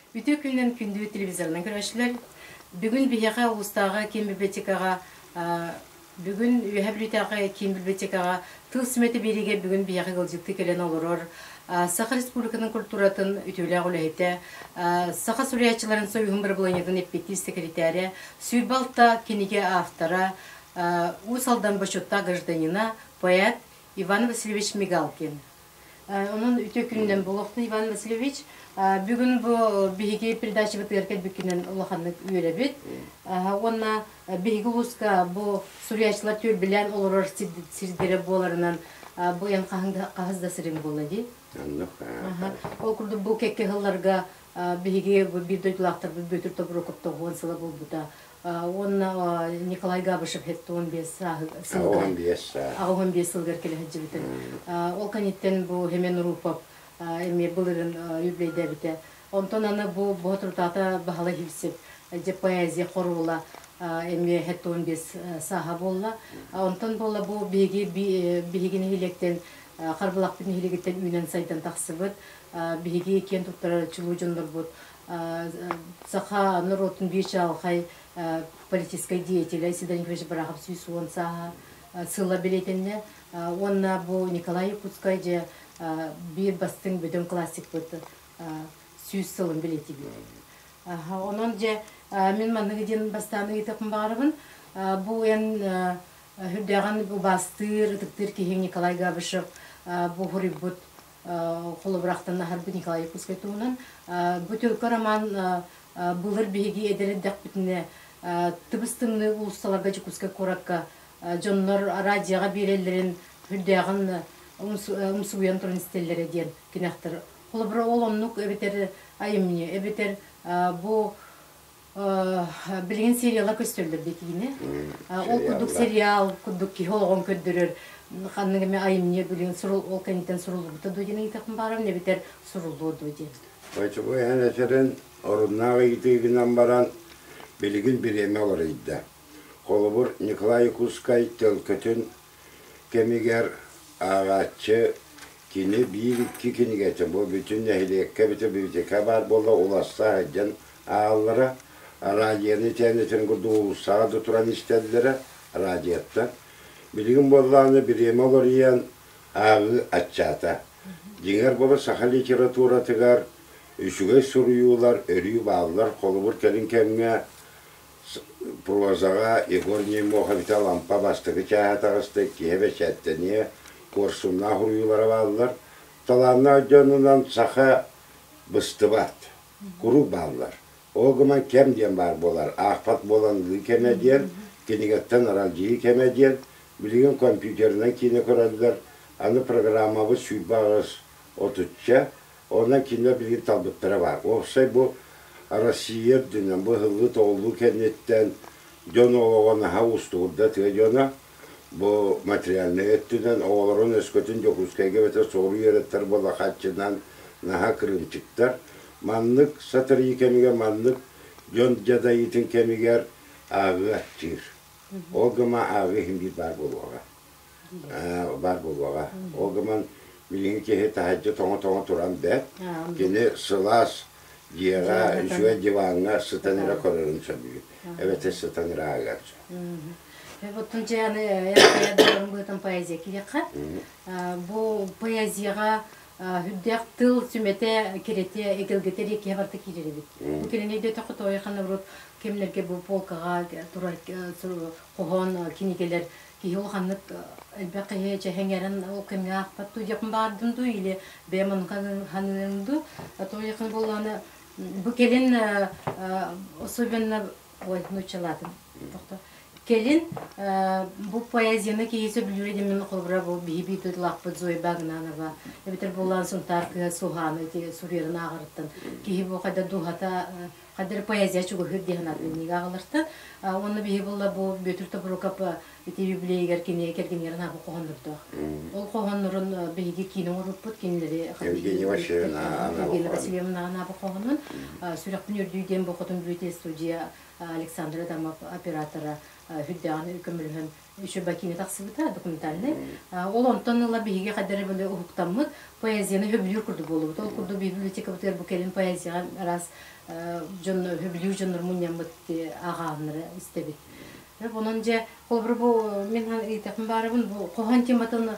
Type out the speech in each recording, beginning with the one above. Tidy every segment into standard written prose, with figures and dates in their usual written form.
Үтүө күнүнэн күндү телевизорынан көрөөччүлэр! Бүгүн биһиэхэ улуустааҕы киин библиотекаҕа бүгүн Үөһээ Бүлүүтээҕи киин библиотекаҕа тыл сүмэтэ биэриигэ бүгүн биһиэхэ ыалдьыттыы кэлэн олорор Саха Республикатын культуратын үтүөлээх үлэһитэ, Саха суруйааччыларын союһун бырабылыанньатын эппиэттиир сэкиритээрэ, 26 кинигэ автора, Уус Алдан бочуоттаах гражданина, поэт Иван Васильевич Мигалкин. Онон үтүө күнүнэн буолуохтун, Иван Васильевич. Бүгүн бу биһиги передачабытыгар кэлбиккинэн улаханнык үөрэбит. Уонна биһиги улууска бу суруйааччылар түөлбэлээн олорор сирдэрэ буоларынан бу эн хаһыс да сирин буолла дии. Ол курдук бу кэккэ сылларга биһиги бу биир дойдулаахтарбыт Бүөтүр Тобуруков тоҕуон сыла буолбута. Уонна Николай Габышев 75 сылыгар 85 сылыгар кэлэ сылдьыбытын. Ол кэнниттэн бу Семен Рупов эмиэ былырын үбүлэйдээбитэ. Онтон аны бу Боотурутаата Баһылай Хивсев дьэ поэзия хоруола эмиэ 75 сааһа буолла. Онтон буолла бу биһиги биһиги нэһилиэктэн Харбалахпыт нэһилиэгиттэн үүнэн сайдан тахсыбыт. Биһиги киэн туттар чулуу дьоннорбут саха норуотун биир чаҕылхай политическай деятелэ Исидор Николаевич Барахов 110 сааһа сыла бэлиэтэннэ. Уонна бу Николай Якутскай дьэ биир бастыҥ бөдөҥ классикпыт 100 сылын бэлиэтиибит. Онон дьэ мин манныгы диэн бастаан ыйытыахпын баҕарабын. Бу эн үрдээҕин убаастыыр, ытыктыыр киһи Николай Габышев бу суруйбут холобурахтан аһарбыт Николай Якутскай туһунан. Бу төлкө роман былыр биһиги эдэр эрдэхпитинэ тыбыс-тымныы уулуссаларга Дьокуускай куоракка дьоннор радиоҕа биэрэллэрин үрдээҕин умсугуйан туран истэллэрэ диэн кинэхтэр. Холобура, ол оннук эбэтэр айымньы, эбэтэр бу билигин сериала көстөллөр дэтиини. Ол курдук сериал курдук киһи олоҕун көрдөрөр ханнык эмэ айымньы билигин сурул ол кэнниттэн суруллубута дуу диэн ыйытыахпын баҕарабын эбэтэр суруллуо дуу диэн. Оччоҕо эн этэрин оруннаах ыйытыыгынан баран билигин бириэмэ уларыйда. Холобур, Николай Якутскай төлкөтүн кэмигэр ааҕааччы кини биир-икки кинигэтэ бу бүтүн нэһилиэккэ эбэтэр библиотека баар буолла уларса сылдьан ааҕаллара, араадьыйаны итиэннэтин курдук уулуссаҕа да туран истэллэрэ араадьыйаттан. Билигин буоллаҕына бириэмэ уларыйан ааҕыы аччаата. Дьиҥэр буола саха литературатыгар үчүгэй суруйуулар өрүү бааллар. Холобур, кэлин кэмҥэ Прозаҕа Егор Неймохов Алампа бастакы чааһа таҕыста, киһи бэчээттэниэ, куорсуннаах уруйуулара бааллар. Талааннаах дьонунан саха быстыбат, куруук бааллар. Ол гынан кэм диэн баар буолар, аахпат буолан ылыы кэмэ диэн, кинигэттэн аралдьыйыы кэмэ диэн, билигин компьютерынан киинэ көрөллөр, аны программабыт 28 отучча, Онон кинилэр билигин талбыттара баар. Уопсай бу Россия үрдүнэн бу ыһыллыы-тоҕуллуу кэнниттэн дьон олоҕо наһаа уустугурда тыа дьоно. Бу материальнай өттүнэн оҕолорун өскөтүн Дьокуускайга эбэтэр соҕуруу үөрэттэр буоллахаччынан наһаа кырыымчыктар. Маннык сатарыы кэмигэр маннык дьон дьадайыытын кэмигэр ааҕыы аччыыр. Ол гыма ааҕыы иһин биир баар буолуоҕа. Баар буолуоҕа. Ол гынан билиҥҥи киһи таһырдьа тоҥо-тоҥо туран бэрт. Кини сылаас дьиэҕэ, үчүгэй диваҥҥа сытан эрэ көрөрүн сөбүлүүр. Эбэтэр сытан эрэ ааҕыан сөп. Оттон дьэ аны быһытын поэзия кириэххэ. Бу поэзияҕа үрдээх тыл сүмэтэ кирэтэ эгэлгэтэ киһи барыта киирэр эбит. Бу кэлин өйдөтөххө тоойхан урут кэмнэргэ бу полкаҕа турар хоһоон кинигэлэр киһи улаханнык элбэх киһи чэһэҥэрин ол кэмҥэ аахпат дуу диэхпин баҕардым дуу или бэйэм оннук саныырым дуу тоойухан буоллаҕына бу кэлин особенно ой нууччалаатым кэлин бу поэзияны киһи сөбүлүүрэ диэн холобура бу биһи биир дойдулаахпыт Зоя Багнанова эбэтэр буоллаан Сунтаар кыһа Суһааны ити суруйарын ааҕарыттан киһи бу хайда дууһата Хадыр поэзия чугаһыыр диэн санаатын аҕалартан. Уонна биһи буолла бу Бүөтүр Тобурукап ити юбилейигэр кини кэргэнигэр анаабыт хоһооннордоох. Ол хоһооннорун биһиги киинэ оҥорбуппут, кинилэри Евгения Васильевна Евгения Васильевна анаабыт хоһоонун Сүрэхпин үрдүү диэн бу Хотун Бүөтэ студия Александр Адамов оператора үрдээҕин көмөлөһөн. Үчүгэй киинэ тахсыбыта документальный. Ол онтон ыла биһиги хайдары били уһуктаммыт поэзияны хөбүлүүр курдук буолубут. Ол курдук библиотекабытыгар бу кэлин поэзияҕа араас дьон хөбүлүүр дьоннор мунньаммыт ааҕааннары истэбит. Онон дьэ холобура бу мин ыйытыахпын баарыбын бу хоһоон тематын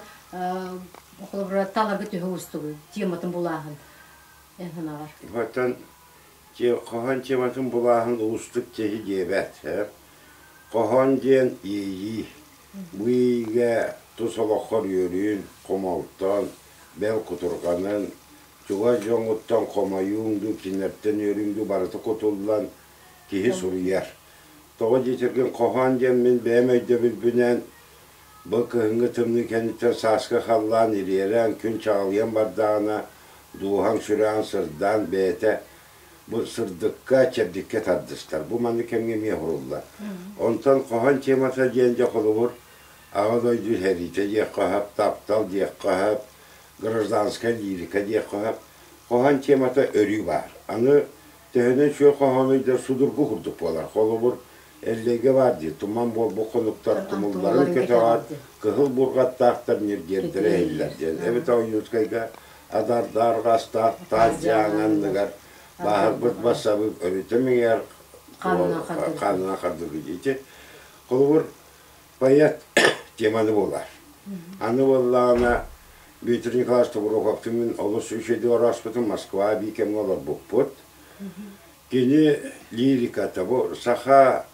холобура таларга төһө уустугуй тематын булааһын эн санаҕар? Оттон хоһоон тематын булааһын уустук киһи диэбэт. Хоһоон диэн иэйии. Бу иэйиигэ тус олоххор үөрүүн, хомолтон, бэл кутурҕанын, чугас дьоҥҥуттан хомойууҥ дуу, кинилэртэн үөрүүҥ дуу барыта кутуллан киһи суруйар. Тоҕо диэтэргин хоһоон диэн мин бэйэм өйдөбүлбүнэн бу кыһыҥҥы тымныы кэнниттэн сааскы халлаан ириэрэн, күн чаҕылыйан бардаҕына, дууһаҥ сүрэҕиҥ сырдаан бэйэтэ бу сырдыкка, чэбдиккэ тардыстар. Бу маннык кэмҥэ эмиэ уһуруллар. Онтон хоһоон темата диэн дьэ холобур Аҕа дойду сэриитэ диэххэ сөп, таптал диэххэ сөп, гражданскай лирика диэххэ сөп. Хоһоон темата өрүү баар. Аны төһөнөн үчүгэй хоһоону да судургу курдук буолар. Холобур, Эллэйгэ баар дии, туман буолбут хонуктар тумулларын көтөҕөр, кыһыл бурҕаттаахтар ньиргиэрдэрэ иһиллэр диэн. Эбэтэр Ойуунускайга адардарҕастаах таас дьааҥы анныгар бааһырбыт бассабыык өрүтэ миҥэр хаанынан хардыргы ити холобур поэт теманы буолар. Аны буоллаҕына Дмитрий Николаевич Тобуруокаптыын мин олус үчүгэйдик орооспутум Москва бии кэмҥэ олорбуппут. Кини лириката бу саха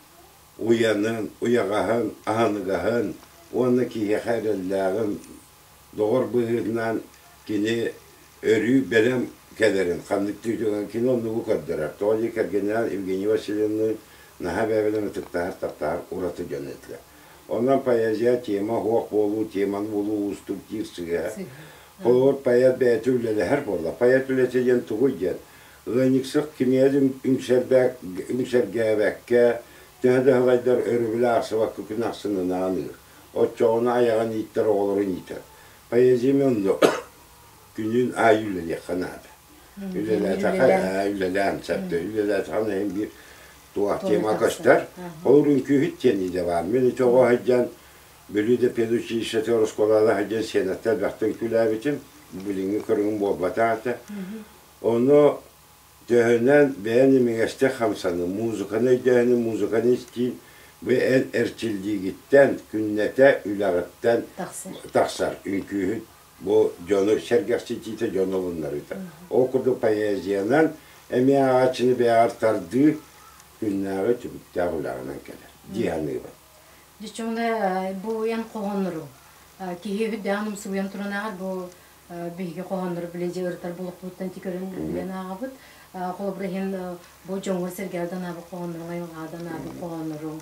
уйанын, уйаҕаһын, аһыныгаһын уонна киһиэхэ эрэллээҕин доҕор быһыытынан кини өрүү бэлэм кэлэрин, ханнык түгэн кини оннугу көрдөрөр. Тоҕо дии кэргэнинээн Евгения Васильевналыын наһаа бэйэ-бэйэлэрин ытыктаһар, таптаһар ураты дьон этилэр. Онон поэзия тема суох буолуу, теманы булуу уустук диир сыыһа. Холобур, поэт бэйэтэ үлэлэһэр буолла. Поэт үлэтэ диэн тугуй диэн? Ыанньыксык кимиэхэ үҥсэргээбэккэ, төһө да ыһылайдар өрөбүлү аахсыбакка күн ахсын ынаҕын ыыр. Оччоҕуна айаҕын ииттэр, оҕолорун иитэр. Поэзия эмиэ оннук. Күнүн аайы үлэлиэххэ наада. Үлэлээтэххэ, үлэлээн сөптө. Үлэлээтэххэ иһин биир туох тема көстөр. Ол үҥкүүһүт диэн идэ баар. Мин ити оҕо сылдьан Бүлүү да педучилищетыгар оскуолаҕа сылдьан сиэнэттэн элбэхтэ үҥкүүлээбитим. Билиҥҥи көрүҥүм буолбатах этэ. Ону Төһөнөн бэйэн имигэстик хамсаныы, музыканы өйдөөһүнү, музыканы истиин бу эн эрчиллиигиттэн, күннэтэ үлэҕиттэн тахсар үҥкүүһүт бу дьону сэргэхситиитэ, дьону ылыннарыыта. Ол курдук поэзиянан эмиэ ааҕааччыны бэйэҕэр тардыы күннээҕи түбүктээх үлэҕинэн кэлэр дии саныыбын. Дьэ, бу эн хоһоонноруҥ киһи үрдээҕин умсугуйан туран ааҕар бу биһиги хоһооннору били дьэ ырытар буолуохпутуттан ти көрөн билэн ааҕабыт. Холобура иһин бу дьоҥҥор-сэргэҕэ да анаабыт хоһоонноруҥ, айылҕаҕа да анаабыт хоһоонноруҥ,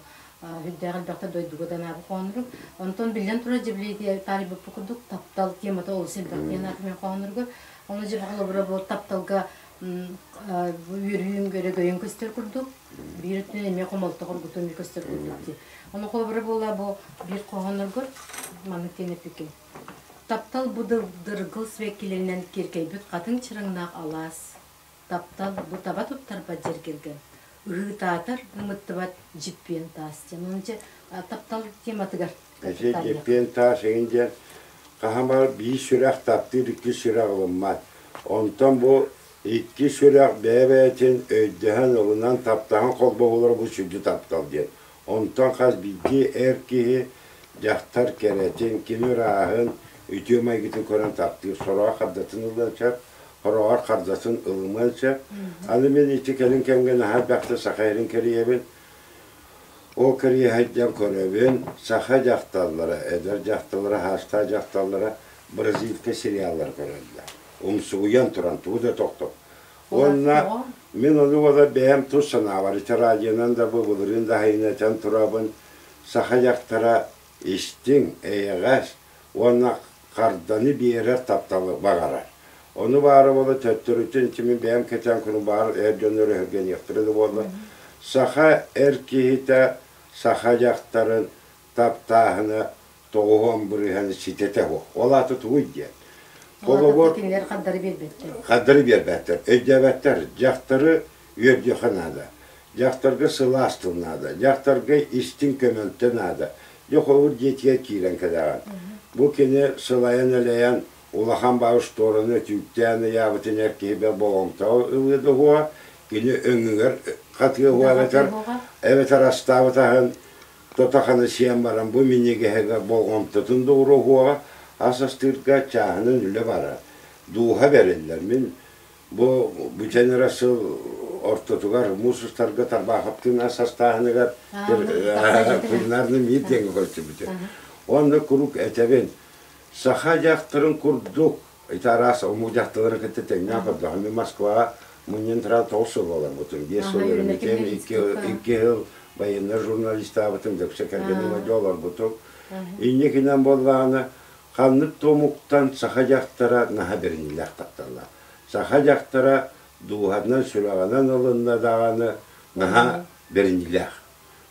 үрдээх элбэхтэ дойдуга да анаабыт хоһоонноруҥ. Онтон биллэн турар дьэ били таарыйбыппыт курдук таптал темата олус элбэх диэн аатым мен хоһоонноругар. Ону дьэ холобура бу тапталга үөрүүҥ, өрөгөйүҥ көстөр курдук, биир өттүнэн эмиэ хомолто хоргутун көстөр курдук дии. Ону холобура буола бу биир хоһоонноргор маннык диэн эппиккин. Таптал бу дыргыл сибэккилэринэн киэркэйбит хатыҥ чараҥнаах алаас, таптал бу таба туттарбат дьэргэлгэн, ыһыытаатар ымыттыбат дьиппиэн таас диэн. Ону дьэ таптал тематыгар Ити дьиппиэн таас эҥин диэн хаһан баҕар биир сүрэх таптыыр, икки сүрэх ылыммат. Онтон бу икки сүрэх бэйэ-бэйэтин өйдөһөн, ылынан, таптаһан холбоһуулара бу сүдү таптал диэн. Онтон хас биирдии эр киһи дьахтар кэрэтин, кини ырааһын, үтүө майгытын көрөн таптыыр, сороҕор хардатын ылыан сөп, сороҕор хардатын ылымыан сөп. Аны мин ити кэлин кэмҥэ наһаа элбэхтэ саха эрин кэрийэбин. Ол кэрийэ сылдьан көрөбүн, саха дьахталлара, эдэр дьахталлара, саастаах дьахталлара бразильскай сериаллары көрөллөр. Умсугуйан туран тугу да тохтоп Уонна мин ону уола бэйэм тус санаабар ити радионан да бу былырыын да аһыйан этэн турабын, саха дьахтара истиҥ, эйэҕэс уонна харданы биэрэр тапталы баҕарар. Ону баара буола төттөрүтүн ити мин бэйэм кэтээн көрүҥ баҕар эр дьон өрөһүргэниэхтэрэ да буоллар, саха эр киһитэ саха дьахтарын таптааһына тоҕуһуон бырыһан ситэтэ суох. Ол аата тугуй диэн. Холобур, кинилэр хардары биэрбэттэр. Хардары биэрбэттэр, өйдөөбөттөр. Дьахтары үөрдүөххэ наада. Дьахтарга сылаас тыл наада. Дьахтарга истиҥ көмөлтө наада. Дьэ холобур дьиэтигэр киирэн кэлэҕин. Бу кини сылайан-элэйэн улахан баҕа устуораны өтүүктээн ыйаабытын эр киһи бэл болҕомтоҕо ылыа да уһуоҕа, кини өҥүгэр хатыа уһуо эбэтэр, эбэтэр астаабыт аһын тото-хана сиэн баран бу минньигэһигэр болҕомтотун да уруоһуоҕа, ас астыырга чааһынан үлэ барар, дууһа бэриллэр. Мин бу бүтэн эрэ сыл ортотугар муус устарга Тарбаахаптыын ас астааһыныгар кулинарный мир диэҥҥэ көрсүбүтүм. Уонна куруук этэбин, саха дьахтарын курдук ити араас омук дьахталарын кытта тэҥнээх көрдөххө, мин Москваҕа мунньан туран 9 сыл олорбутум. 5 сыл үөрэммитим, 2 сыл военнай журналистаабытым, дөксө кэргэним олорбутум. Инникинэн буоллаҕына, ханнык да омуктан саха дьахтара наһаа бэриниилээх тапталлаах. Саха дьахтара дууһатынан, сүрэҕинэн ылынна даҕаны наһаа бэриниилээх.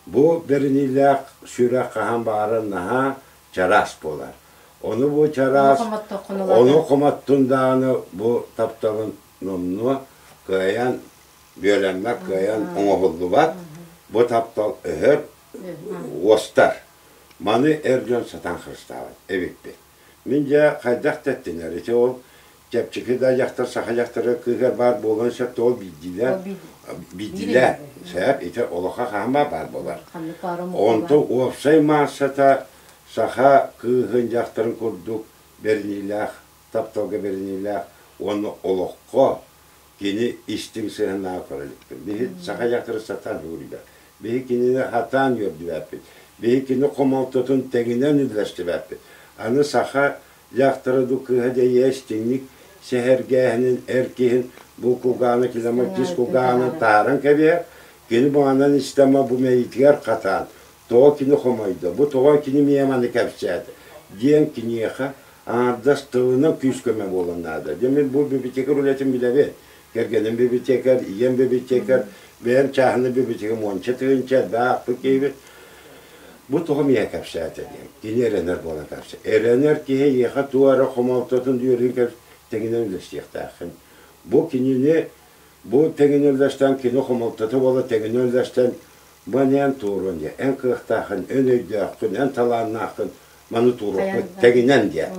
Бу бэриниилээх сүрэх хаһан баҕарар наһаа чараас буолар. Ону бу чараас, ону хомоттун даҕаны бу тапталын номнуо кыайан бүөлэммэт, кыайан оҥоһуллубат. Бу таптал өһөр, уостар. Маны эр дьон сатаан харыстаабат эбиппит. Мин дьэ хайдах да эттинэр, ити ол чэпчэки да дьахтар саха дьахтара кыыһар баар буолуон сөп ол биирдиилээн биирдиилээн сөп ити олоххо хаһан баар буолар. Онтон уопсай маассата саха кыыһын дьахтарын курдук бэриниилээх, тапталга бэриниилээх уонна олоххо кини истиҥ сыһыаннаах көрө иликпин. Биһи саха дьахтара сатаан үөрүйбэт. Биһи кинини хатаан үөрдүбэппит. Биһи кини хомолтотун тэҥинэн үллэстибэппит. Аны саха дьахтара дуу кыыһа дьэйиэ истиҥник сэһэргээһинин эр киһин бу кулгааны килэмэ кис кулгаанын таһааран кэбиһэр. Кини баҕанан истэмэ бу мэйиитигэр хатаан тоҕо кини хомойдо, бу тоҕо кини миэмэ аны кэпсээтэ диэн киниэхэ аҥардас тылынан күүс-көмө буолан наада. Дьэ мин бу библиотекарь үлэтин билэбин. Кэргэним библиотекарь, ийэм библиотекарь, бэйэм чааһынай библиотекам уонча тыһыынча элбэх аахпыт киһибит. Бу тоҕо миэхэ кэпсээтэ диэн. Кини эрэнэр буолан кэпсээ. Эрэнэр киһи эйиэхэ туох эрэ хомолтотун үөрүүн тэҥинэн үлэстиэхтээххин. Бу кинини бу тэҥинэн үлэстэн кини хомолтото буола тэҥинэн үлэстэн бу эн туоруон диэн. Эн кыахтааххын, эн өйдөөххүн, эн талааннааххын маны туоруохпут тэҥинэн диэн.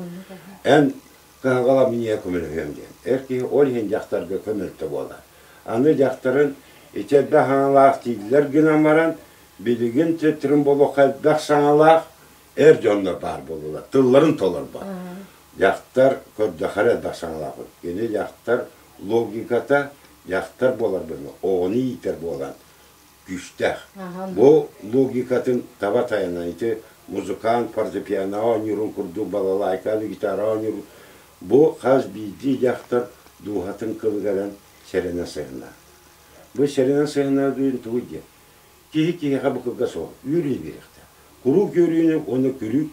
Эн кыһалҕала миниэ көмөлөһүөм диэн. Эр киһи ол иһин дьахтарга көмөлтө буолар. Аны дьахтарын ити элбэх саҥалаах дииллэр гынан баран, билигин төттөрүн буолуохха элбэх саҥалаах эр дьоннор баар буоллулар. Тылларын толорбот. Дьахтар көрдөхөр элбэх саҥалаах. Кини дьахтар логиката дьахтар буолар быһыма, оҕону иитэр буолан күүстээх. Бу логикатын таба тайанан ити музыкант фортепианоҕа оонньуурун курдук балалайканы гитараҕа оонньуур бу хас биирдии дьахтар дууһатын кылыгаран сэрэнэ сыһына. Бу сэрэнэ сыһына диэн тугуй диэн киһи киһиэхэ бу кылгас суох үөрүү биэриэхтээх. Куруук үөрүүнү уонна күрүүк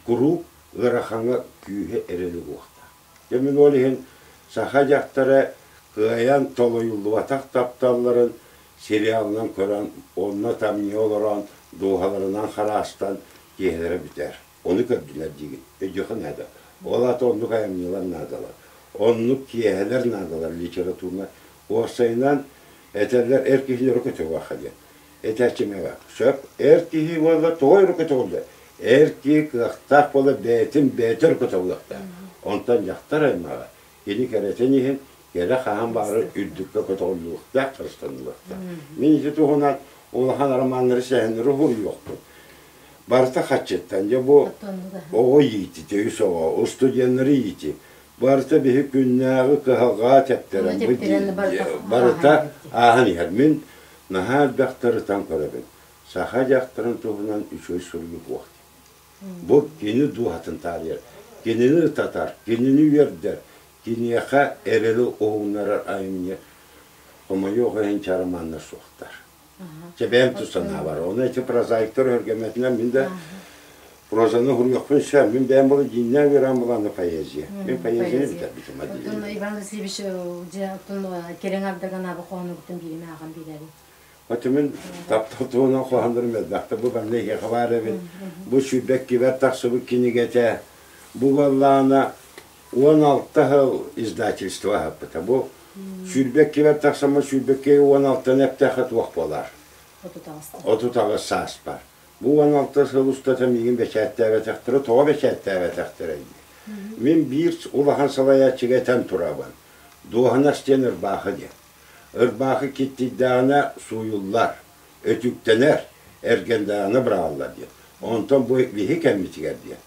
куруук ыарахаҥҥа күүһэ эрэли уохтаах. Дьэ мин ол иһин саха дьахтара кыайан толуйуллубатах тапталларын сериалынан көрөн, онно тамньыы олорон, дууһаларынан хараастан киэһэлэрэ бүтэр. Ону көрдүлэр диигин. Өйдүөххэ наада. Ол аата оннук айымньылар наадалар. Оннук киэһэлэр наадалар литературнай. Уопсайынан этэллэр эр киһини өрө көтөҕүөххэ диэн. Этээччи эмиэ сөп. Эр киһи буолла тоҕо өрө көтөҕүллэр? Эр киһи кыахтаах буола бэйэтин бэйэтэ өрө көтөҕүөхтээх. Онтон дьахтар аймаҕа кини кэрэтин иһин кэрэ хаһан баҕарар үрдүккэ көтөҕүллүөхтээх, харыстаныллыахтаах. Мин ити туһунан улахан романнары сэһэннэри уһуйуохпун. Барыта хаччыттан. Дьэ бу оҕо иитите, үс оҕо, устудьуоннары иити. Барыта биһи күннээҕи кыһалҕаҕа тэптэрэн барыта ааһан иһэр. Мин наһаа элбэхтэ ырытан көрөбүн. Саха дьахтарын туһунан үчүгэй суруйуу суох. Бу кини дууһатын таарыйар, кинини ытатар, кинини үөрдэр, киниэхэ эрэли уһугуннарар айымньы хомойуох иһин чарамааннар суохтар. Чэ бэйэм тус санаабар. Ону ити прозаиктар өһүргэммэтинэн мин да прозаны суруйуохпун сөп. Мин бэйэм була дьиҥнээх үөрэҕим буолан поэзия. Мин поэзияны бүтэрбитим. Оттон Иван Васильевич дьэ оттон кэрэҥ ардаган аабы хоһоонугуттан бииримэ ааҕан биэрээри. Оту мин таптал туһунан хоһооннорум элбэхтэ. Бу манна эһиэхэ баар эбит. Бу сүүрбэккибэр тахсыбыт кинигэтэ. Бу буоллаҕына 16 сыл издательство аһаппыта. Бу 22-бэр тахсаммын 22 16-ны эптэххэ туох буолар? 38 сааспар. Бу 16 сыл устата миигин бэчээттээбэтэхтэрэ, тоҕо бэчээттээбэтэхтэрэй дии. Мин биир улахан салайааччыга этэн турабын. Дуоһунас диэн ырбаахы диэн. Ырбаахы киттийдэҕинэ сууйуллар, өтүктэнэр, эргэндэҕинэ быраҕыллар диэн. Онтон бу биһи кэммитигэр диэн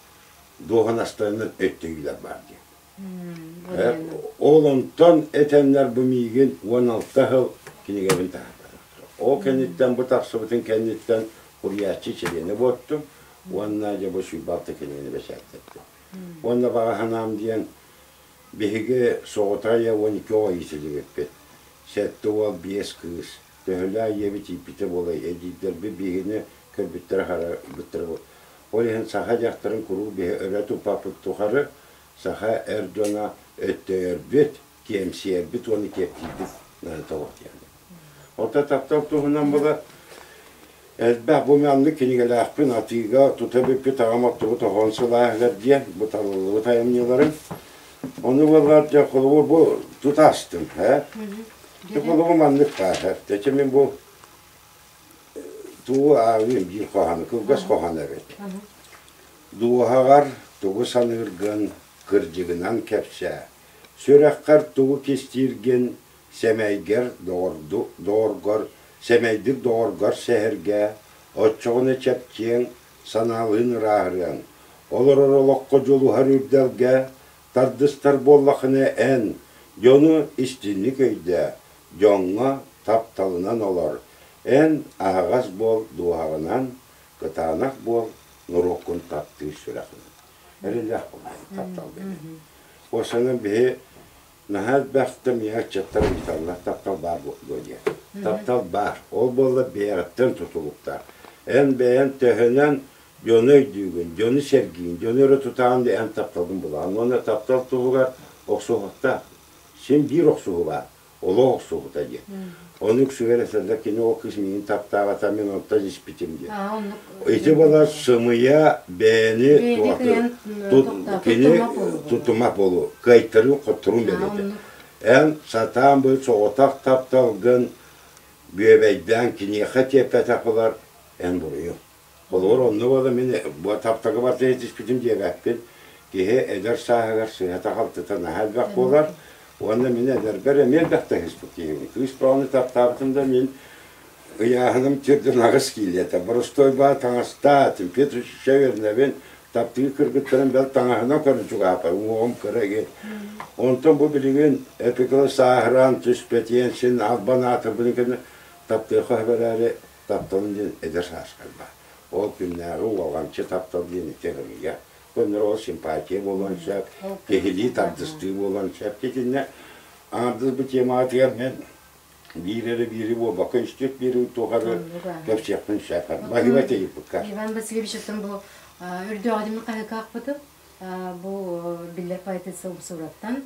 дуоһунастарынан өттөйүүлэр баар диэн. Ол онтон этэннэр бу миигин 16 сыл кинигэбин таһаарбатахтара. Ол кэнниттэн бу тахсыбытын кэнниттэн суруйааччы чилиэнэ буоттум уонна дьэ бу 26 кинигэни бэчээттэттим. Уонна баҕа санаам диэн биһиги соҕотох ийэ 12 оҕо иитиллибиппит. Сэттэ уол, биэс кыыс. Төһөлөөх ийэбит ииппитэ буолай, эдьиийдэрбит биһигини көрбүттэрэ харайбыттара Ол иһин саха дьахтарын куруук биһи өрө туппаппыт тухары саха эр дьоно өттөйөрбүт, киэмсийэрбит уонна киэптиирбит наада олох диэн. Оттон таптал туһунан була элбэх бу маннык кинигэлээхпин атыыга тута бүппүт аҕам оттубут оһоон сылааһыгар диэн бу талыллыбыт айымньыларым. Ону буоллар дьэ холобур бу тута астым ээ. Дьэ холобур маннык баар. Дьэ мин бу Тугу ааҕыым биир хоһоону, кылгас хоһоон эбит. Дууһаҕар тугу саныыргын кырдьыгынан кэпсээ, сүрэххэр тугу кистииргин сэмэйгэр доҕоргор, сэмэйдик доҕоргор сэһэргээ, оччоҕуна чэпчиэҥ, санаалыын ырааһырыаҥ. Олорор олоххо дьулуһар үрдэлгэ тардыстар буоллаххына эн дьону истинник өйдөө, Дьоҥҥо тапталынан олор, эн аһаҕас буол дууһаҕынан, кытаанах буол норуоккун таптыыр сүрэхинэн. Эрэллээх буолаайын таптал диэн. Уосанан биһи наһаа элбэхтэ миэхэ ыччаттар ыйыталлар таптал баар дуо диэн. Таптал баар. Ол буолла бэйэҕиттэн тутулуктаах. Эн бэйэн төһөнөн дьону өйдүүгүн, дьону сэргиин, дьону өрө тутаҕын да эн тапталгын булаҕын. Уонна таптал туһугар охсуһуохтаах. Син биир охсуһуу баар. Олох охсуһута диэн. Ону үксүгэр этэллэр кини ол кыыс миигин таптаабата мин онтон испитим диэн. Ити буолар сымыйа бэйэни кини тутума буолуу, кыайтарыы хотторун бэлиэтэ. Эн сатаан бу соҕотох тапталгын бүөбэйдээн киниэхэ тиэппэтэх булар эн буруйуҥ. Холобур, онно буола мин бу таптага барда этиспитим диэбэппин. Киһи эдэр сааһыгар сыыһата-халтыта наһаа элбэх буолар. Уонна мин эдэрбэр эмиэ элбэхтэ ыһыспыт киһибин. Кыыс бөҕөнү таптаабытым да мин ыйааһыным тирдэн аҕыс киилэ этэ. Боростуой баа таҥастаа, Петр үөрэнэбин, таптыыр кыргыттарым бэл таҥаһынан көрөн чугаһаппар, уҥуоҕум кыра игин. Онтон бу билигин эпикла сааһыраан түспэтиэн син албан аатырбытын кэннэ таптыахха сөп эрээри Тапталым диэн эдэр сааскар баар. Ол күннээҕи уолҕамчы таптал диэн ити ырыа. Көннөрү ол симпатия буолуон сөп, киһилии тардыстыы буолуон сөп. Итиннэ аҥардас бу темаҕытыгар мен биир эрэ биири буолбакка үстүк биири туох эрэ кэпсиэхпин сөп. Баһыыба тиийбиккэ. Иван Васильевич оттон бу үрдүөҕүдүмүн хаһыакаахпытым. Бу биллэр поэтесса Умсураттан.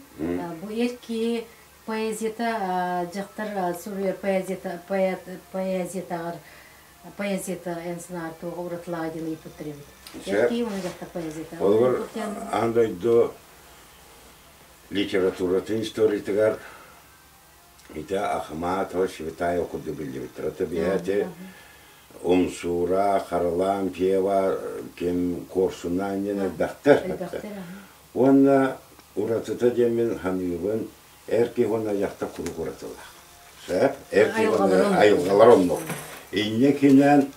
Бу эр киһи Поэзията дьахтар суруйар поэзията поэзиятааҕар поэзията эн санааҕар туоҕа уратылааҕа диэн ыйыппыттар эбит. Сөп. Эркии уонна дьахтар поэзията. Холобур, аан дойду литературатын историятыгар ити Ахматова, Цветаева курдук биллибиттэр. Это биһээти Умсуура, Харлампьева, ким Куорсуна диэн элбэхтэр. Уонна уратыта диэммин саныыбын, эр киһи уонна дьахтар куруук уратылаах. Сөп? Эр киһи уонна айылҕалар оннук. Инньэ кинэн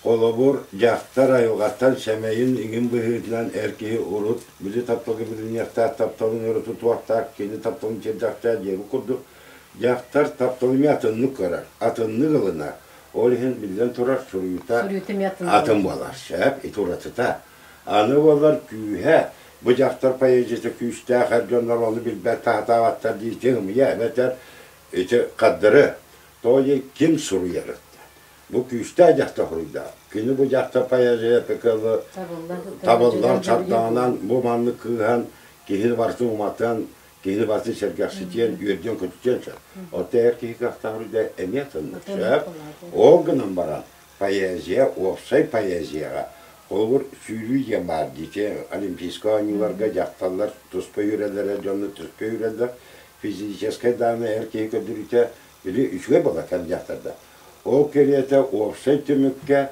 холобур, дьахтар айылҕаттан сэмэйин иҥин быһыытынан эр киһи урут били тапталга билиниэхтээх тапталын өрө тутуохтаах, кини тапталын тиэрдэхтээх диэбит курдук, дьахтар тапталы эмиэ атыннык көрөр, атыннык ылынар. Ол иһин, биллэн турар, суруйуута атын буолар. Сөп? Ити уратыта. Аны буоллар күүһэ, бу дьахтар поэзията күүстээх эр дьоннор ону билбэт таһатаабаттар дии ымыйа эбэтэр ити хардары тоҕо диэн ким суруйарыттан. Бу күүстээх дьахтар суруйда. Кини бу дьахтар поэзия ПКЛ табыллан сардаҥанан бу маннык кыыһан киһини барытын уматан, киһини барытын сэргэхситиэн, үөрдүөн-көтүтүөн сөп. Оттон эр киһи кыахтаах суруйда эмиэ атыннык сөп. Ол гынан баран поэзия, уопсай поэзияҕа холобур сүүрүү диэн баар дии Олимпийскай оонньууларга дьахталлар туспа үүрэллэрэ, дьоннор туспа үүрэллэр. Физическэй даҕаны эр киһи көрдөрүүтэ били үчүгэй буолар кэм дьахтарда. Ол кэриэтэ уопсай түмүккэ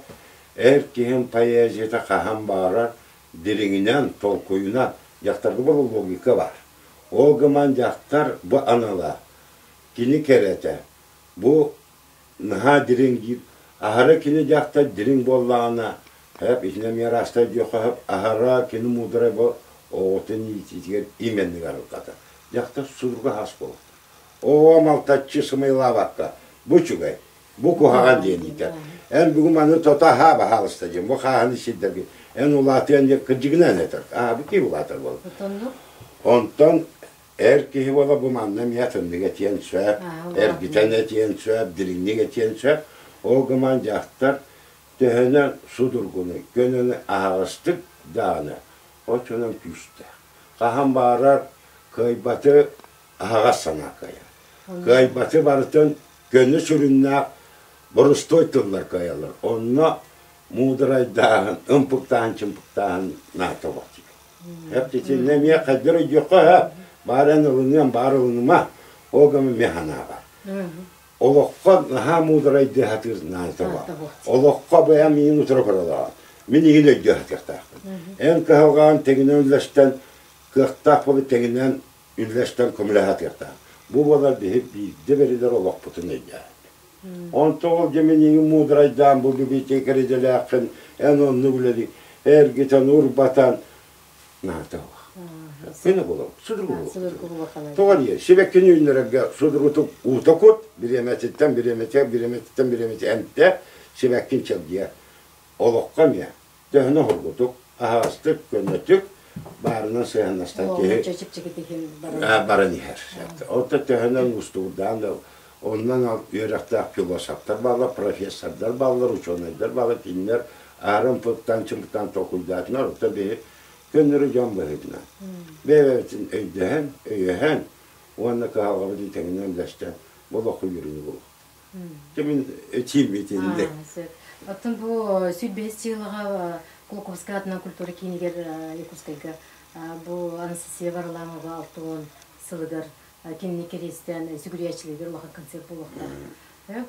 Эр киһим поэзията хаһан баҕарар дириҥинэн, толкуйунан, дьахтарга була логика баар. Ол гынан дьахтар бу анала, кини кэрэтэ, бу наһаа дириҥ диир. Аһара кини дьахтар дириҥ буоллаҕына, һэп итинэ эмиэ араастаан диэххэ сөп, аһара кини муударай бу оҕотун иитиитигэр именник арылҕата. Дьахтар судургу аһаас буолар. Оҕо малтаччы сымыйалаабакка, бу үчүгэй, бу куһаҕан диэн иитэр. Эн бүгүн маны тото аһаа баһаалыста диэн, бу хааһыны сирдэргин, эн улаатыан диэн кырдьыгынан этэр. Аа, бу киһи улаатар буолар. Онтон эр киһи буола бу манна эмиэ атыннык этиэн сөп, эргитэн этиэн сөп, дириҥник этиэн сөп. Ол гынан дьахтар төһөнөн судургуну, көнөнү аһаҕастык даҕаны оччонон күүстээх. Хаһан баҕарар кыайбаты аһаҕас санаа кыайар. Кыайбаты барытын көнө сүрүннээх боростуой тыллар кыайаллар. Онно муударайдааһын, ымпыктааһын-чымпыктааһын наада буолар. Эптитиннэ эмиэ хайдар өйдүөххэ сөп. Баар эн ылыныам, баар ылыныма. Ол гына эмиэ санаа бар. Олоххо наһаа муударайдыы сатыыр наада баар. Олоххо бэйэм миигин утары көрөлөҕүн. Мин игин өйдүү сатыахтаахпын. Эн кыһалҕаҕын тэҥинэн үллэстэн, кыахтаах буолу тэҥинэн үллэстэн көмөлөһө сатыахтаах. Бу буолар биһи биирдэ бэрилэр олохпутун өйдөөһүн. Онто ол дьэ мин иҥин муударайдаан бу библиотекарь идэлээххин, эн оннук үлэлии, эргитэн, урбатан наада Күнү булуҥ, судургу булуҥ. Тоҕо диэ, сибэккини үүннэрэргэ судургутук уута кут, бириэмэтиттэн бириэмэтигэр, бириэмэтиттэн бириэмэтигэр эмтэ, сибэккин чэлгийэр. Олоххо эмиэ төһөнү уһургутук, аһаҕастык, көнөтүк баарынан сыһыаннастан киһи баран иһэр. Оттон төһөнөн уустугурдаан да оннон үөрэхтээх философтар бааллар, профессордар бааллар, учуонайдар бааллар, кинилэр аарым-пыттан, чымпытан толкуйдаатынар, оттон биһи көннөрү дьон быһыытынан бэйэ-бэйэбитин өйдөһөн, өйөһөн уонна кыһалҕабытын тэҥинэн үллэстэн бу олоххо үөрүүнү булуохпут. Мин этиим итинник. Оттон бу 105 сыылаҕа Кулаковскай атынан культура киинигэр Якутскайга бу Анастасия Варламова 60 сылыгар кинини кэриэстээн сүгүрүйээччилэригэр улахан концерт буолуохтаах.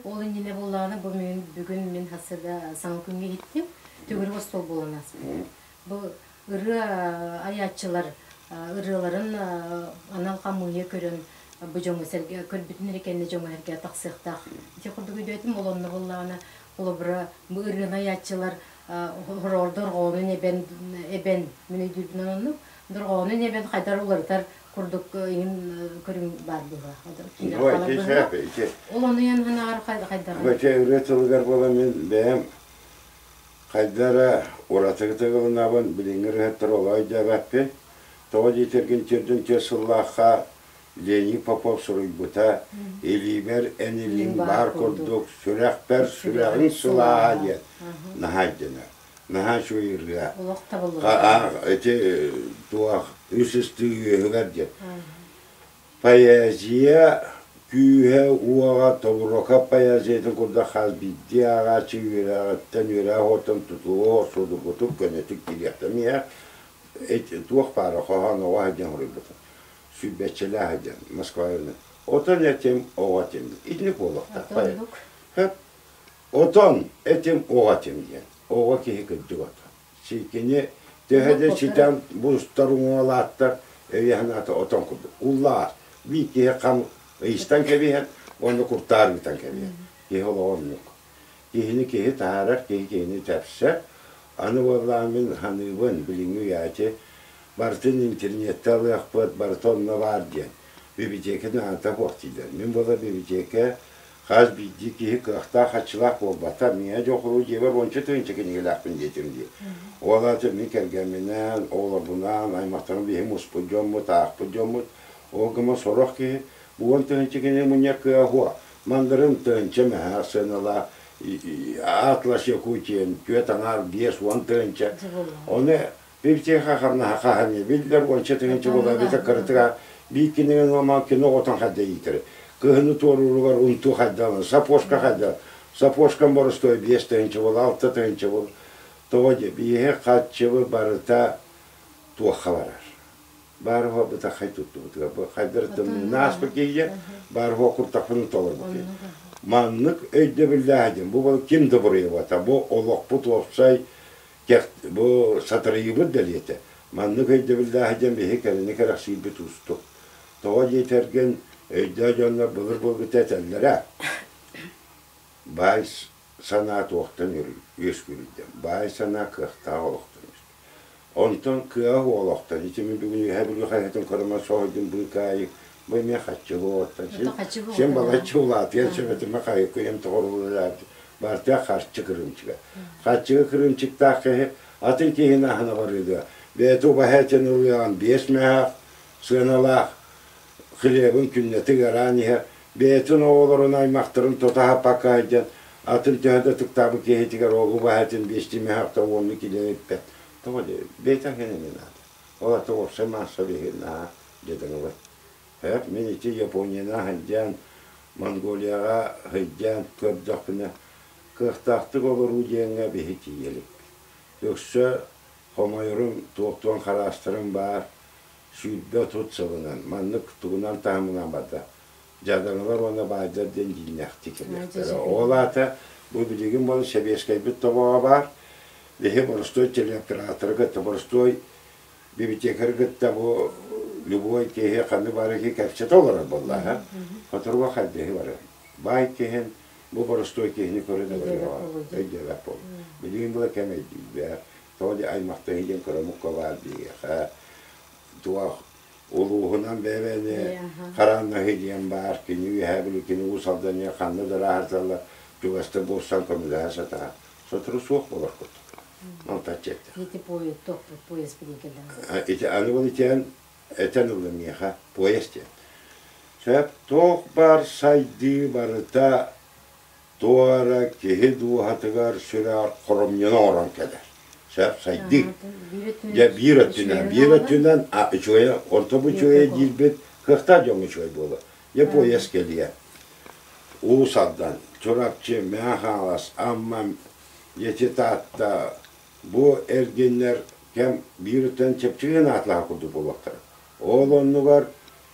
Ол иннинэ буоллаҕына бу бүгүн мин хасыда саҥа күҥҥэ иһиттим. Төгүрүк остуол буолан ааспыт. Бу ырыа айааччылар ырыаларын анал хамыыһыйа көрөн бу дьоҥҥо сэргэ көрбүтүн эрэ кэннэ дьоҥҥо сэргэ тахсыахтаах. Ити курдук өйдөөтүм, ол онно буоллаҕына холобура бу ырыаны айааччылар хороор дорҕоонун эбэн эбэн мин өйдүүрбүнэн оннук дорҕоонун эбэн хайдар уларытар курдук иҥин көрүҥ баар быһыылаах. Ол ону эн ханаҕар хайдаҕый? Ити ырыа тылыгар буола мин бэйэм Хайда эрэ уратытык ылынабын, билиҥҥи ырыаһыттары олох өйдөөбөппүн. Тоҕо диэтэргин төрдүн түөрт сыллаахха Леонид Попов суруйбута «Илиибэр эн илииҥ баар курдук, сүрэхпэр сүрэҕиҥ сылааһа» диэн наһаа өйдөнөр. Наһаа үчүгэй ырыа. Ити туох үс ыстыы үөһүгэр диэн. Поэзия күүһэ-уоҕа Тобуруокап поэзиятын курдук хас биирдии ааҕааччы үөрэҕиттэн үөрэх оҕотун тутуһуох, судургутук, көнөтүк киириэхтэмиэҕэ. Туох баара хоһоон оҕо сылдьан суруйбутум. Сүүрбэччэлээх сылдьан Москваҕа Отон этим, оҕо этим. Итинник буолуохтаах. Хөп. Отон этим, оҕо этим диэн. Оҕо киһи кырдьык отон. Кини төһө да ситэн бустар уҥуолааттар өйө-санаата отон курдук. Уллаар биир киһи хам ыйыстан кэбиһэр уонна куртаар ыытан кэбиһэр. Киһи олоҕо оннук. Киһини киһи таһаарар, киһи киһини тэпсэр. Аны буоллаҕа мин саныыбын, билиҥҥи үйээти барытын интернеттэ ылыахпыт, барыта онно баар диэн. Бибитиэкэ наада суох дииллэр. Мин буолар бибитиэкэ Хас биирдии киһи кыахтаах-харчылаах буолбата. Миэхэ дьохуруу дьиэбэр уонча тыһыынча кинигэлээхпин диэтим дии. Ол аата мин кэргэмминээн, оҕолорбунаан, аймахтарым биһи муспут дьоммут, аахпыт дьоммут. Ол гыма сорох киһи 10 тыһыынча кинигэ мунньар кыаҕа суох. Мандарин тыһыынча мэһээх сыаналаах, Атлас Якутия түөрт аҥаар 50 тыһыынча. Ону Библиотека хамнаһа хаһан биллэр 10-ча тыһыынча буолар эбэтэр кыратыга биир кинигэ нуома кино оҕотун хайда иитэр. Кыһыны туорууругар унтуу хайдалан, сапожка хайда. Сапожкам боростуой 5 тыһыынча буол, 6 тыһыынча буол. Тоҕо диэ, биһи хаччыбы барыта туохха барар. Баар уһа бытаххай туттубутугар. Бу хайдары тымныыны ааспыт киһигэ, баар уһа куртахпын толорбут киһи. Маннык өйдөбүллээх диэн бу ким да буруйабата, бу олохпут уопсай бу сатарыйыыбыт бэлиэтэ. Маннык өйдөбүллээх диэн биһи кэлини кэрэхсиирбит уустук. Тоҕо диэтэргин, өйдөөх дьоннор былыр-былыргыта этэллэрэ, баай санаа туохтан үөскүүрүй диэн. Баай санаа кыахтаах олохтон үөскүүр. Онтон кыаҕа олохтон ити мин бүгүн Үөһээ Бүлүү хаһыатын көрөмөн соһуйдум быыкаайык бу эмиэ хаччылуу оттон син син балачча улаатыан сөп этимэ хайыккыйым тоҕоруллаабыт бартыа харчы кырыымчыга. Харчыга кырыымчыктаах киһи атын киһини аһына барыыга бэйэтэ убаһа этин ылыаҕын биэс мөһөөх сыаналаах хлебын күннэтэ ыараан иһэр, бэйэтин оҕолорун аймахтарын тута хаппакка сылдьан, атын төһө да ытыктаабыт киһитигэр ол убаһатын биэстии мөһөөхтө уонну килиэп иппэт. Тоҕо диэ, бэйэтэ кэннинэн наада. Ол ата уопсай маасса биһиги наһаа дьадаҥыбыт. Һэп, мин ити Японияны сылдьан, Монголияҕа сылдьан көрдөхпүнэ, кыахтаахтык олоруу диэҥҥэ биһи тиийэ иликпит. Өссө хомойорум, туохтуон хараастарым баар, 20-30 сылынан маннык тугунан таһымынан барда. Дьадаҥылар уонна баайдар диэн дьиҥнээхтик кэлиэхтэрэ. Ол аата бу билигин буолан сэбиэскэйбит тобоҕо баар. Биһи боростуой телеоператоры кытта, боростуой библиотекары кытта бу любой киһи ханнык баары киһи кэпсэтэ олорор буоллаҕа. Хотуруга хайдыһы барар. Баай киһин бу боростуой киһини көрө да барыаҕа өйдөөбөт буол. Билигин була кэм өйдүүллэр. Тоҕо диэн аймахтаһыы диэн кырамукка баар биһиэхэ туох улууһунан бэйэ-бэйэни харааннаһыы диэн баар, кини Үөһээ Бүлүү, кини Уус Алдан диэн ханна да ырааһырдаллар, чугастык булсан көмөлөһө сатаан. Сотору суох буолар курдук. Малтаччы этэ. Ити поезд, поезд билин кэллэҕэ. Ити аны ол итиэн этэн ылла миэхэ поезд диэн. Сөп туох баар сайдыы барыта Туох эрэ киһи дууһатыгар сүрэҕэр хоромньуну оҥорон кэлэр. Сөп, сайдыы. Дьэ, биир өттүнэн, биир өттүнэн үчүгэйэ, ортобу үчүгэйэ диирбит кыахтаах дьоҥҥо үчүгэй буолар. Дьэ, поезд кэлиэ. Уус Алдан, Чурапчы, Мэҥэ Хаҥалас, Амма, Ити Таатта бу эргиннэр кэм биир өттүнэн чэпчэки анаатылаах курдук буолуохтара. Ол оннугар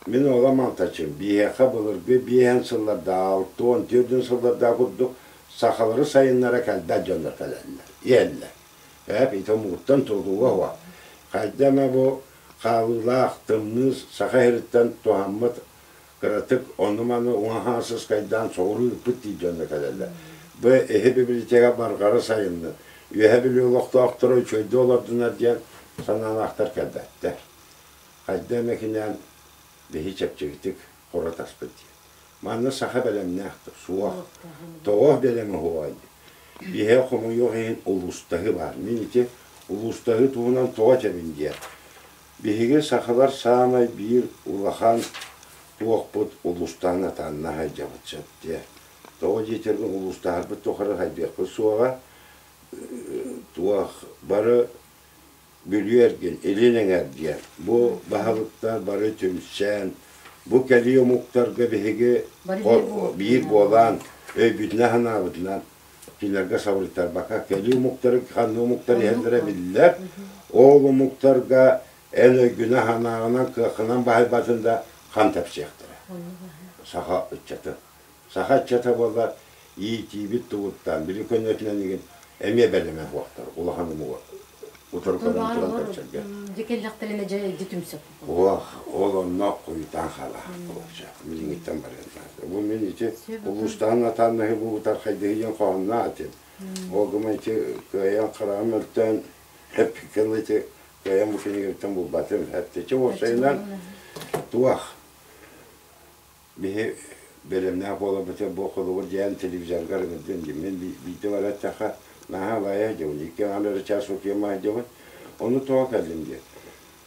мин оҕом алтачым, биһиэхэ былыргы биэһэн сыллардаах, 64 сыллардаах курдук сахалары сайыннара кэлбэт дьоннор кэлэллэр, иһэллэр. Эп ити омугуттан тутулуга суох. Хайда эмэ бу хаалыылаах тымныы саха сириттэн туһаммыт кыратык ону-маны уҥа-хаҥас ыскайдаан соҕуруу ыыппыт диир дьонно кэлэллэр. Бу эһи библиотека барҕара сайыннын, Үөһэ Бүлүү олохтоохторо үчүгэйдик олордунар диэн санаалаахтар кэлбэттэр. Хайда эмэ кинээн биһи чэпчэкитик хоро таспыт диэн. Манна саха бэлэмнээх суох. Тоҕо бэлэмэ суоҕай диэн. Биһи хомойуох иһин улуустаһыы баар. Мин ити улуустаһыы туһунан тоҕо этэбин диэн. Биһиги сахалар саамай биир улахан туохпут улуустаһан атаанна сылдьабыт сөп диэ. Тоҕо диэтэргин улуустаһарбыт тухары хайдыахпыт суоҕа. Туох бары Бүлүү эргин, Илин эҥэр диэн бу баһылыктар бары түмсэн, бу кэлии омуктарга биһиги биир буолан өйбүтүнэн-санаабытынан кинилэргэ сабырыйтарбакка кэлии омуктары ханна омуктар иһэллэрэ биллэр. Ол омуктарга эн өйгүнэн-санааҕынан, кыаххынан баһыйбатын да хан тэпсиэхтэрэ. Саха ыччата. Саха ыччата буоллар иитиибит тугуттан, били көннөтүнэн игин эмиэ бэлэмэ суохтар улахан омугу утары көрөн туран көрсөргө. Дьэ кэллэхтэринэ дьэ дьэ түмсэ. Ох, ол онно уйутаан хаалаах болча. Билиҥиттэн барыан наада. Бу мин ити улуустаан атааннаһыы бу бытархайдыһы диэн хоһонноо этим. Ол гыма ити кыайан хараҕым өлтөөн эппиккин ити кыайан бу кинигэбиттэн булбатым. Эптичи уопсайынан туох Биһи бэлэмнээх буоларбытыгар бу холобур дьээн телевизоргар ыҥырдын дии. Мин биирдэ барар эттэххэ наһаа лайа дьабын, икки аҥаар чаас утуйан дьабын. Ону тоҕо кэллим диэн.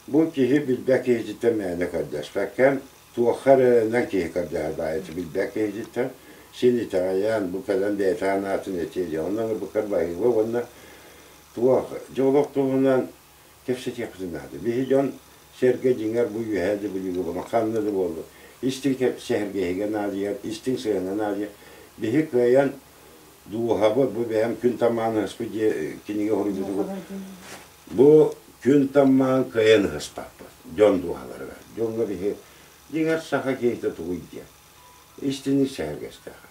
Бу киһи билбэт киһититтэн мээнэ көрдөспөккө, туохха эрэ киһи көрдөһөр баайыты билбэт киһититтэн син итэҕэйэн, бу кэлэн бэйэтэ анаатын этиэ диэн. Онно ыҥырбыккар баһыыба уонна туох дьэ олох туһунан кэпсэтиэхпитин наада. Биһи дьон сэргэ дьиҥэр бу үөһээ да бүлүүгэ буолан ханна да буоллун истиҥ сэһэргэһиигэ наадыйар, истиҥ сыһыаҥҥа наадыйар. Биһи кыайан дууһабыт бу бэйэм күн тамаан ыһыспыт диэ кинигэ суруйбутугут бу күн тамаан кыайан ыһыспаппыт дьон дууһаларыгар. Дьоҥҥо биһи дьиҥэр саха киһитэ тугуй диэн истиҥник сэһэргэстээх.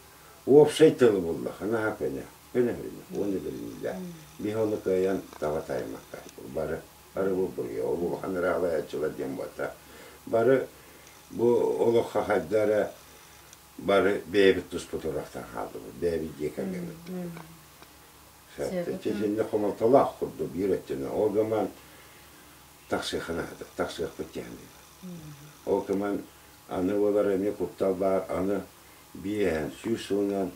Уопсай тылы буллаха наһаа көнө, көнө-көнө уонна бэриниилээх. Биһи ону кыайан таба таайыммакка бары бары бу буруйа, ол улахан ыраалаайаччылар диэн буолта. Бары бу олоххо хайда эрэ бары бэйэбит туспут урахтан хааллыбыт, бэйэбит дьиэ кэргэммит. Итиннэ хомолтолоох курдук биир өттүнэн. Ол гынан тахсыахха наада, тахсыахпыт диэн. Ол гынан аны буолар эмиэ куттал баар, аны биэһэн, 100 сылынан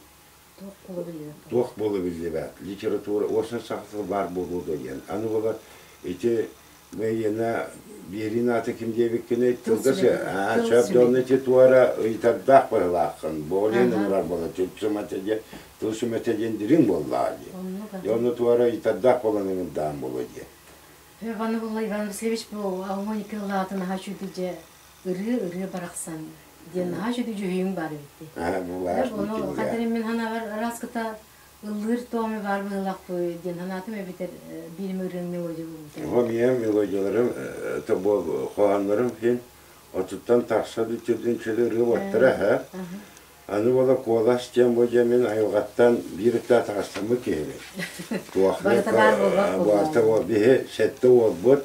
туох буола биллибэт. Литература уосан саха тыл баар буолуо дуо диэн. Аны буолар ити Мэйиэнэ биэриин аата ким диэбиккиний тылга сөп дьону ити туора ыйытардаах быһылааххын. Бу ол иһин ыҥырар буола тыл сүмэтэ диэн тыл сүмэтэ диэн дириҥ буоллаҕа дии. Дьону туора ыйытардаах буолан ыҥырдаан буолуо диэн. Иван Иван Васильевич бу Алмоника ыллаатын наһаа үчүгэй дьэ ырыа ырыа барахсан диэн наһаа үчүгэй дьүһүйүҥ баар эбит дии. Бу баар. Ону хатырым мин санаабар араас кыта ыллыыр туоми баар быһыылаах диэн санаатым эбэтэр биирим ырыаҥ мелодия буолбута. Оҕо миэм мелодияларым хоһооннорум иһин отуттан тахса бүтүрдүн чөлө ырыа буоттара һэ. Аны буола куолас диэн бу дьэ мин айылҕаттан биир өттө атаҕастаммыт киһибин. Барыта баар буолбат буолла. Буолта биһи сэттэ уолбут,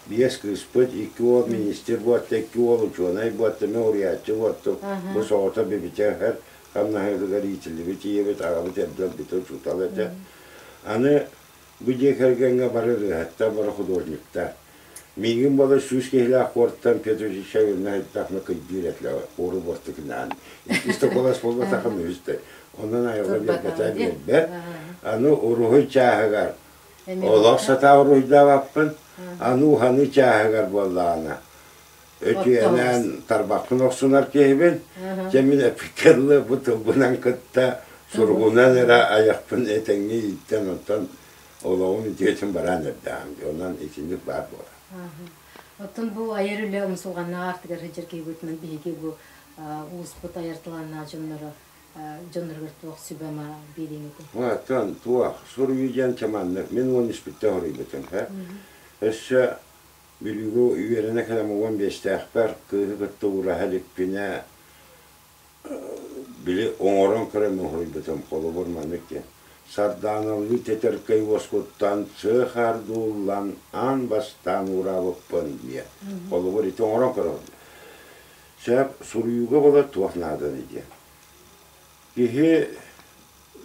биэс кыыспыт, икки уол министр буотта, икки уол учуонай буотта, мин уруйааччы буоттум. Бу соҕото бибитэ хамнаһыгар иитиллибит ийэбит, аҕабыт эрдэ өлбүтэ учуутал этэ. Аны бу дьиэ кэргэҥҥэ бары ырыаһыттар, бары художниктар. Миигин буола 100 киһилээх куортан Петр Ильича хайдахна кыйдыыр этилэр, ору буортукунаан. Иккис куолас буолбатахым үһүс да. Онон айылҕа биэрбэтэ биэрбэт. Аны уруһуй чааһыгар олох сатаа уруһуйдаабаппын. Аны уһаныы чааһыгар буоллаҕына өтүйэнэн тарбахпын охсунар киһибин. Дьэ мин эппиккэ дылы бу тылбынан кытта суругунан эрэ айахпын этэҥҥэ ииттэн онтон олоҕум үтүөтүн бараан эрдэҕим. Онон итинник баар буолар. Оттон бу айар үлэ умсулҕаннаах артыгар сылдьар киһибитинэн биһиги бу ууспут айар талааннаах дьонноро дьонноругар туох сүбэ-ама биэриэҥ этэй? Оттон туох суруйуу диэн чаманнык мин 13-питтэн суруйбутум. Өссө Бүлүүгэ үөрэнэ кэлэн 15-тээхпэр кыыһы кытта уураһа иликпинэ били оҥорон көрөн уһуйбутум. Холобур маннык диэн. Сардааналыы тэтэркэй уоскуттан сыа-хаар дууллан аан бастаан уураабыппын диэн. Холобур ити оҥорон көрөбүн. Сөп суруйууга буолар туох нааданы диэн. Киһи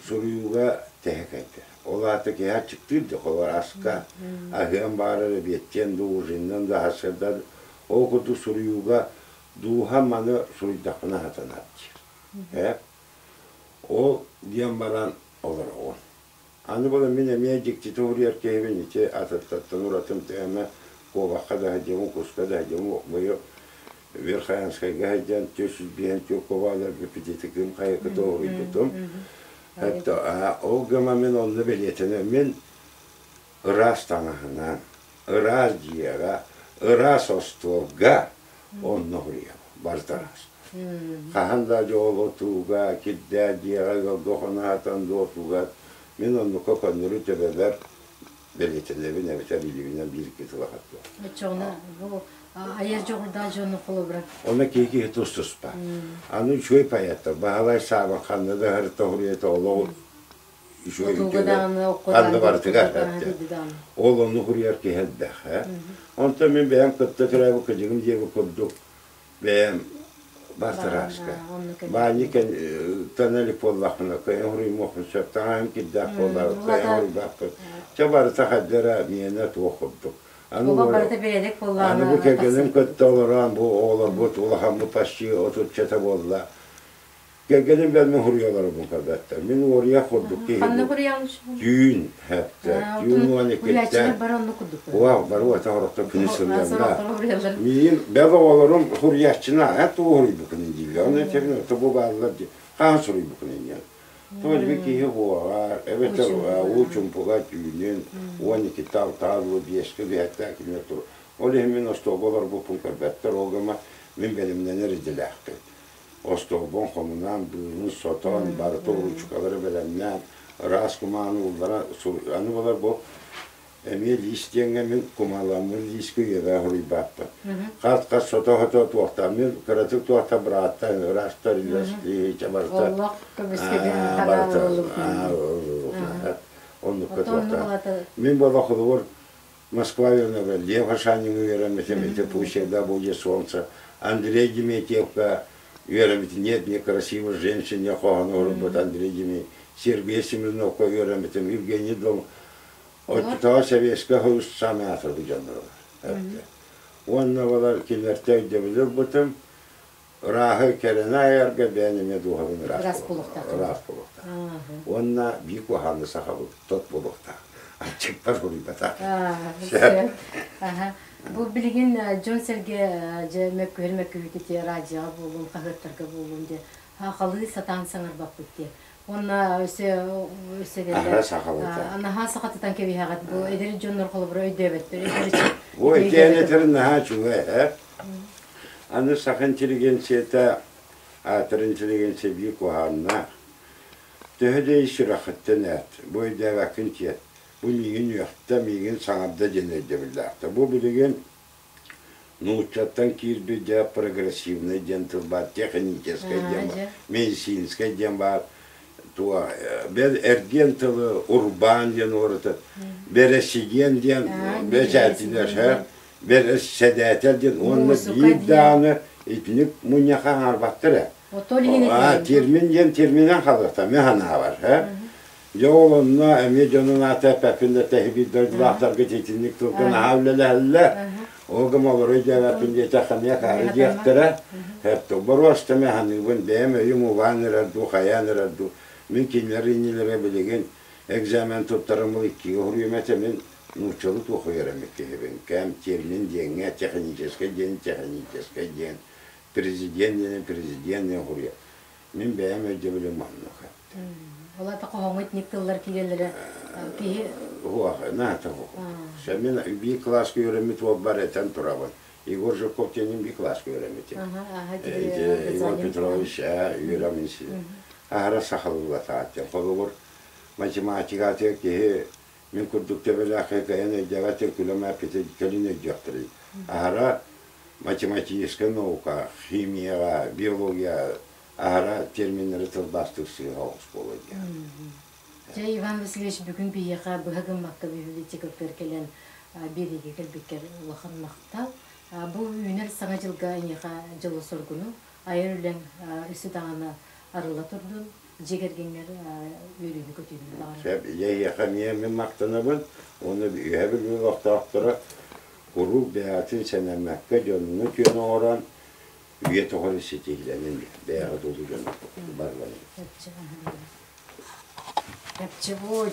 суруйууга тэһэ кэлбит. Ол аата киһи аччыктыыр да холобур аска аһыан баҕарар эбиэттиэн дуу, ужинныан да сарсыарда ол курдук суруйууга дууһам маны суруйдахпына сатанар диир. Ээ ол диэн баран олороҕун. Аны буолан мин эмиэ дьиктитэ уруйар киһибин ити атыттартан уратым тээмэ куобахха да сылдьабын, куска да сылдьабын, быйыл Верхоянскайга сылдьан 454 куобааларга репетитикым хайакыта уруйбутум. Это ол гыма мин онно бэлиэтэнэ мин ыраас таҥаһынан, ыраас дьиэҕэ, ыраас остуолга онно уруйабын, барыта ыраас. Хаһан да дьоолотууга, кирдээх дьиэҕэ ыалга хоноһотон дуотугар мин оннукка көннөрү төбөбөр бэлиэтэнэбин эбэтэр илиибинэн биир-икки тыла хаттыам. Оччоҕуна бу айар дьоҕурдаах дьону холобура. Онно киһи киһи тус-туспа. Аны үчүгэй поэттар Баһылай Саабын ханна да ыһарыта уһуруйата олоҕу үчүгэй үтүө ханна барытыгар Ол онну уһуруйар киһи элбэх. Онтон мин бэйэм кытта төрөөбүт кыдьыгым диэбит курдук бэйэм бартарааска. Баанньы тоннелик буоллахпына, кыайан уруймуохпун сөп, таҥаһым кирдээх буоллар, кыайан уруйбаппын. Чэ барыта хайдара миэнэ туох курдук. Аны барыта бэрээдэк буоллаҕына Аны бу кэргэним кытта олорон бу оҕолорбут улахаммыт почти отуччата буолла. Кэргэним бэл мин хуруйаларыбын көрбөттөр. Мин уоруйах курдук киһи. Ханна хуруйаҕын Түүн хэптэ. Түүн 12-тэн. Бары оннук курдук. Уах, бары уота хорохтор күнүс сылдьаллар. Миин бэл оҕолорум хуруйааччына ат тугу хуруйбукун дииллэр. Оны этэбин ото бу бааллар ди. Хаан суруйбукун диэн. Тоҕо диби киһи буоҕар, эбэтэр уу чумпуга түүнүн 12-те алтаҕа дуу, биэскэ биһэттээх кинилэр тур. Ол иһин мин остуолга олорбуппун көрбөттөр, ол гыма мин бэлэмнэнэр идэлээхпин. Остуолбун хомунан, быыһын сотон, барыта уруучукалары бэлэмнээн, ыраас кумааны ууллара аны булар бу. Эмиэ лиис диэҥҥэ мин кумааламмын лиискэ үйэбээ хоруйбаппын. Хат-хат сото-сото туохтаан мин кыратык туохта бырааттан ыраастар илиһичэ барыта Олох көмүскэбин барыта оннукка туохтаах. Мин буола холобур Москва үөрэнэ Лев Ашанин үөрэммитим, ити «Пусть всегда будет солнце», Андрей Деметьевка үөрэммитим, «Нет некрасивых женщин» хоһоону оҥорбут Андрей Деметьев, Сергей Смирновка үөрэммитим, Евгений Дом Оччотооҕу Сэбиэскэй Союз саамай аатырбыт дьонноро Уонна балар кинилэртэн өйдөбүлү ылбытым, ырааһы кэрэни айарга бэйэн эмиэ дууһабын ыраас буолуохтаах. Ыраас буолуохтаах. Уонна биир куһаҕаны сахабыт тот буолуохтаах. Аччыкпар суруйбатах. Бу билигин дьон-сэргэ дьэ мөккүһэр мөккүһүтэ те радиоҕа буоллун, хаһыаттарга буоллун де хахалыы сатаан саҥарбаппыт те. Уонна өссө өссө Аһара сахалыта. Наһаа сахатытан кэбиһэҕит бу эдэр дьоннор холобура өйдөөбөттөр. Ой, итиэнэ этэрин наһаа үчүгэй, э? Аны саха интеллигенцията аатыр интеллигенция биир куһааннаах. Төһө да ис сүрэххиттэн эт, бу өйдөөбөккүн тиэт, бу миигин үөхтэ, миигин саҥарда диэн өйдөбүллээхтэр. Бу билигин нууччаттан киирбит дьэ прогрессивный диэн тыл баар, техническэй диэн баар, медицинскэй диэн баар, туох бэл эргиэн тылы урбаан диэн уларыта, бэрэсидьиэн диэн бэчээтинэр бэрэссэдээтэл диэн уонна биир даҕаны итинник мунньахха аҥаарбаттар ээ. Термин диэн терминэн халыахта мин санаабар ээ. Дьэ ол онно эмиэ дьонун аата эппэппин да тэһи дойдулаахтарга итинник тылга наһаа үлэлэһэллэр. Ол гым олору диэбэппин диэтэххэ эмиэ хаары диэхтэрэ. Боруоста эмиэ саныыбын бэйэм өйүм убаан эрэр дуу, хайаан эрэр дуу. Мин кинилэр иннилэрэ билигин экзамен туттарым ол иккигэ уһуруйум этэ мин нууччалыы туох үөрэммит киһибин. Кэм термин диэҥҥэ техническэй диэн техническэй диэн, президент диэн президент диэн уһуруйар. Мин бэйэм өйдөбүлүм маннык. Ол аата хоһооҥҥо итинник тыллар киирэллэрэ киһи Уох, наата уох. Мин биир кылааска үөрэммит уолбар этэн турабын. Егор Жирков диэнин биир кылааска үөрэммитим. Егор Петрович үөрэммин аһара сахалыылатаат диэн. Холобур, математикатыгар киһи мин курдук төбөлөөх кыайан өйдөөбөт күлэм эппити кэлин өйдүөхтэрий. Аһара математическай наука, химияҕа, биология аһара терминнэри тылбаастыыр сыыһа оҕус буолуо диэн. Дьэ, Иван Васильевич, бүгүн биһиэхэ быһа гыммакка библиотекабытыгар кэлэн биэриигэ кэлбиккэр улахан махтал. Бу үүнэр саҥа дьылга эйиэхэ дьолу-соргуну, айар үлэҥ өссө даҕаны арылла турдун, дьиэ кэргэҥҥэр үөрүүнү-көтүүнү баҕарабын. Сөп, эйиэхэ эмиэ мин махтанабын уонна үөһэ Бүлүү олохтоохторо куруук бэйэҕитин сэнэммэккэ дьонуну күөн оҥорон үйэ тухары ситиһиилэнин бэйэҕит улуу дьон барыларын. Чэпчэ буо.